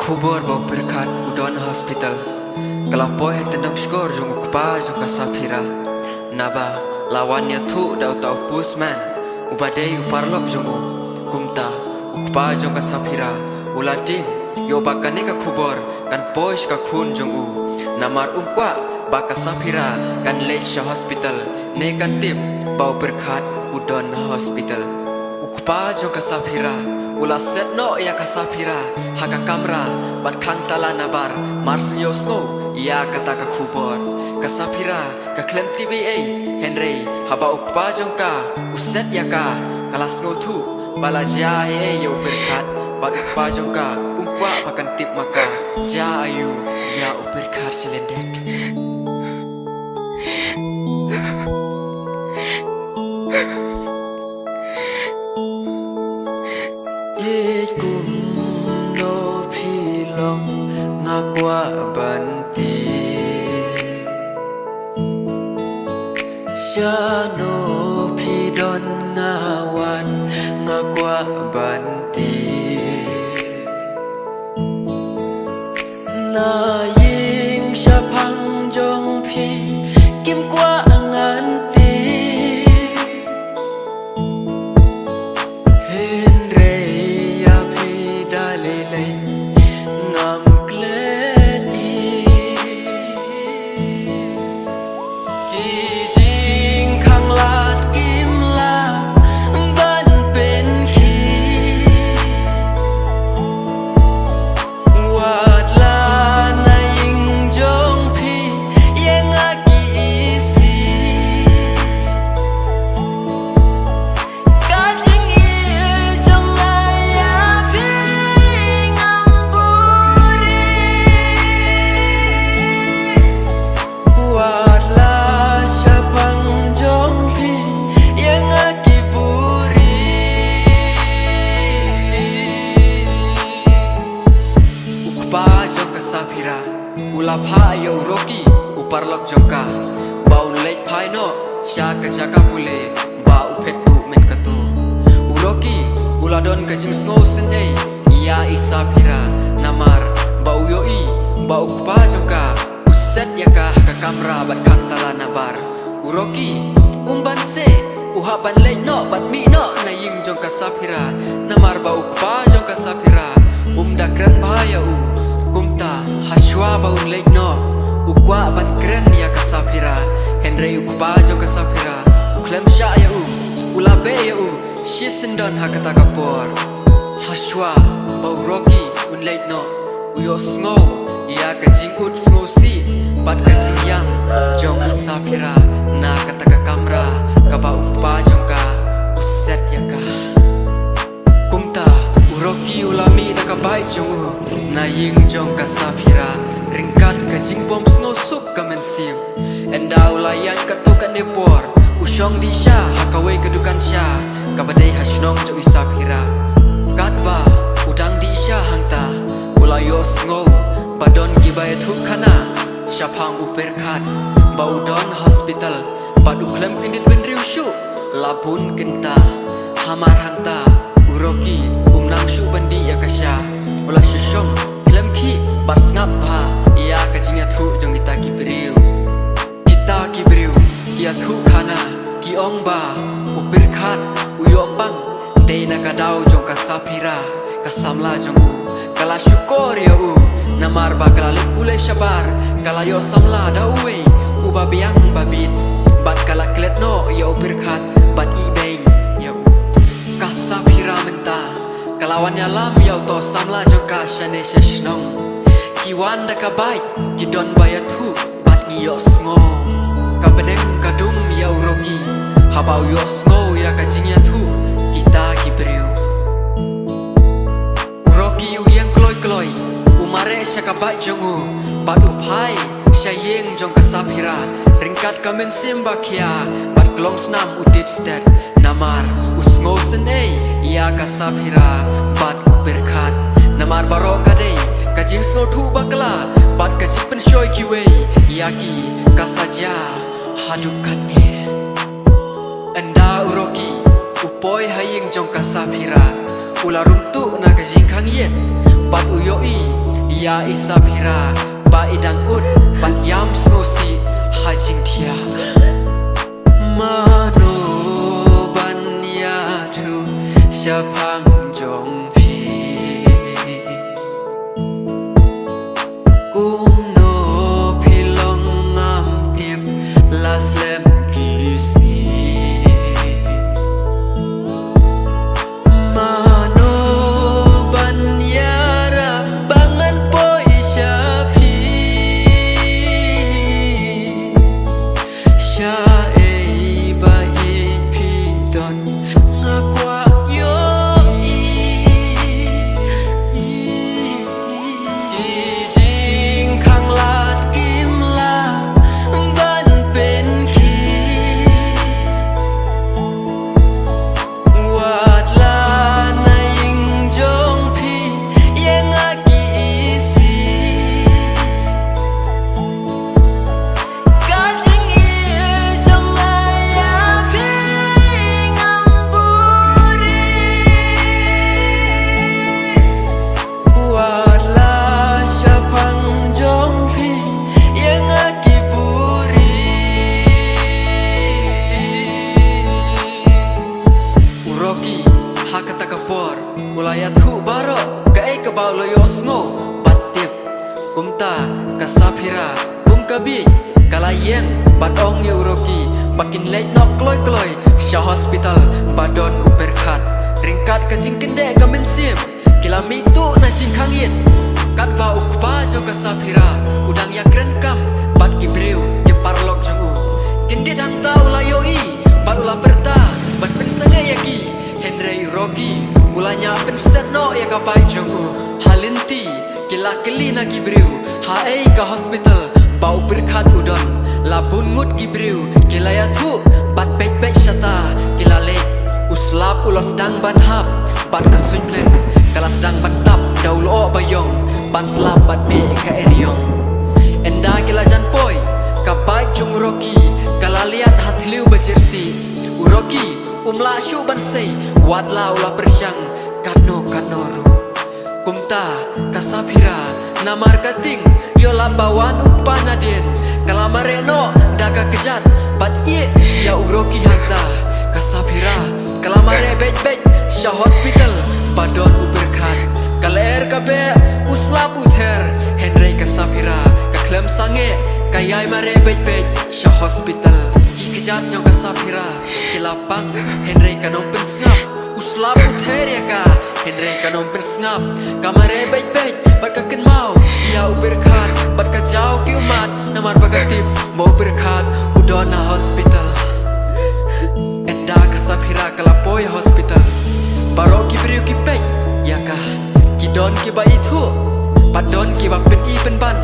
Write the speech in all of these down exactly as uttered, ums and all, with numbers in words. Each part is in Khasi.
Khubor ba u Pyrkhat u don ha hospital ka la poi ha tyndong shkor jong u kpa jong ka Saphira. Naba la wan ïathuh da uta u postman uba dei u paralok jong u. Kumta u kpa jong ka Saphira u la ding ïoh ba kane ka khubor kan poi sha ka khun jong u. Namar um kwah ba ka Saphira kan leit sha hospital ne kan tip ba u Pyrkhat u don ha hospital. U kpa jong ka Saphira u la set noh ïa ka Saphira ha ka kamra bad khang tala nabar mar shu ïohsngew ïa kata ka khubor. Ka Saphira ka khlem tip ei ei, hynrei haba u kpa jong ka u set ïa ka, ka la sngewthuh ba la jia ei ei ïa u Pyrkhat bad u kpa jong ka um kwah ba kan tip ma ka jia aïu ïa u Pyrkhat sha lyndet. Ïeit kumno phi long nga kwah ban tip. Shano phi don nga wan nga kwah ban tip. Na ïing shaphang jong phi kim kwah ngan tip. Hynrei ïa phi da lei lei ngam klet ïa ki jingkhanglad kim lah ban pynkhih. Wat la na ïing jong phi ïa nga ki isih. Ka jingïeit jong nga ïa phi ngam buhrieh. Wat la shaphang jong phi ïa nga ki buhrieh. U kpa jong ka Saphira u la phah ïa u Rocky u paralok jong ka ba un leit phai noh sha ka jaka pule ba u phet tuh mynta kato. U Rocky u la don ka jingsngewsynei ïa i Saphira namar ba u ïohi ba u kpa jong ka u set ïa ka ha ka kamra bad khang tala nabar. U Rocky um banse u hap ban leit noh bad mih noh na ïing jong ka Saphira namar ba u kpa jong ka Saphira um da kren bha ïa u. Kumta ha shuwa ba un leit noh u kwah ban kren ïa ka Saphira, hynrei u kpa jong ka Saphira u khlem shah ïa u, u la beh ïa u shisyndon ha kata ka por. Ha shuwa ba u Rocky un leit noh u ïohsngew ïa ka jingud sngewsih bad ka jingïam jong i Saphira na kata ka kamra kaba u kpa jong ka u set ïa ka. Kumta u Rocky u la mih da ka bike jong u na ïing jong ka Saphira ryngkat ka jingbym sngewsuk ka mynsiem. Ynda u la ïaid katto katne por u shong dih sha ha kawei ka dukan sha kaba dei ha shnong jong i Saphira. Katba u dang dih sha hangta u la ïohsngew ba don kiba ïathuh khana shaphang u Pyrkhat ba u don hospital bad u khlem kyndit bynriew shuh la bun kynta. Hamar hangta u Rocky um nang shuh ban dih ïa ka sha, u la shu shong khlem khih bad sngap bha ïa ka jingïathuh jong kita ki briew. Kita ki briew ki ïathuh khana ki ong ba u Pyrkhat u ïoh pang dei na ka daw jong ka Saphira ka samla jong u. Ka la shukor ïa u namar ba ka la leit pule shabar ka la ïoh samla da uwei uba biang ba bit bad ka la klet noh ïa u Pyrkhat bad ibeiñ ïa u. Ka Saphira mynta ka la wan ïalam ïa uto u samla jong ka shane sha shnong. Ki wan da ka bike ki don ba ïathuh bad ngi ïohsngew. Ka bneng ka dum ïa u Rocky haba u ïohsngew ïa ka jingïathuh kita ki briew. U Rocky u ïeng kloi kloi u mareh sha ka bike jong u bad u phai sha ïing jong ka Saphira ryngkat ka mynsiem ba khia bad ka longsnam u tied stet. Namar u sngewsynei ïa ka Saphira bad u Pyrkhat. Namar baroh ka dei ka jingsngewthuh bakla bad ka jingpynshoi kiwei ïa ki ka sa jia haduh katne. Ynda u Rocky u poi ha ïing jong ka Saphira u la rung tuh na ka jingkhang ïit bad u ïohi Ïa i Saphira ba i dang ud bad ïam sngewsih ha jingthiah. Mano ban ïathuh shaphang jong phi? Kumno phi long ngam tip la slem ki sngi. Mano ban ïarap ba ngan poi sha phi? Shaei ba ïeit phi don nga kwah ïohi. Ki jingkhanglad kim lah ban pynkhih. Wat la na ïing jong phi ïa nga ki isih. Ka jingïeit jong nga ïa phi ngam buhrieh. Wat la shaphang jong phi ïa nga ki buhrieh. U Rocky ha kata ka por u la ïathuh baroh kaei kaba u la ïohsngew bad tip. Kumta ka Saphira kum ka bieit ka la ïeng bad ong ïa u Rocky ba kin leit noh kloi kloi sha hospital ba don u pyrkhat. Ryngkat ka jingkyndeh ka mynsiem ki la mih tuh na jingkhang ïit. Katba u kpa jong ka Saphira u dang ïakren kam bad ki briew ki paralok jong u. Kyndit hangta u la ïohi bad u la pyrta ban pynsangeh ïa ki. Hynrei u Rocky u la ñiah pynstet noh ïa ka bike jong u. Ha lynti ki la kylli na ki briew haei ka hospital ba u pyrkhat u don. La bun ngut ki briew ki la ïathuh bad beit beit shata ki la leit. U slap u la sdang ban hap bad ka suiñ bleng ka la sdang ban tap da u lyoh ba ïong ban slap bad beh ka eriong. Ynda ki la jan poi ka bike jong u Rocky ka la liat ha thliew ba jyrsieh. U Rocky um lah shuh ban sei wat la u la pyrshang katno katno ruh. Kumta ka Saphira namar ka tieng ïoh lap ba wan u kpa nadien ka la mareh noh da ka kjat bad ïeh ïa u Rocky hangta. Ka Saphira ka la mareh beit beit sha hospital ba don u pyrkhat. Ka lyer ka beh u slap u ther hynrei ka Saphira ka khlem sangeh ka ïai mareh beit beit sha hospital. Ki kjat jong ka Saphira ki la pang hynrei kan ym pynsngap. U slap u ther ïa ka hynrei kan ym pynsngap. Ka mareh beit beit bad ka kynmaw ïa u pyrkhat bad ka jaw ki ummat namar ba ka tip ba u pyrkhat u don ha hospital. Ynda ka Saphira ka la poi hospital baroh ki briew ki peit ïa ka. Ki don kiba ithuh bad don kiba pyni pynban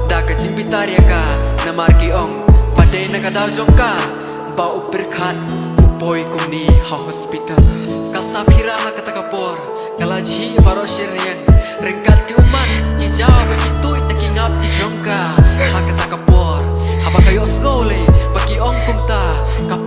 da ka jingbitar ïa ka namar ki ong ba dei na ka daw jong ka ba u pyrkhat u poi kumne ha hospital. Ka Saphira ha kata ka por ka la jhieh baroh shi rynïeng ryngkat ki ummat ki jaw bad ki tuid na ki ngap ki jong ka. Ha kata ka por haba ka ïohsngew lei ba ki ong kumta ka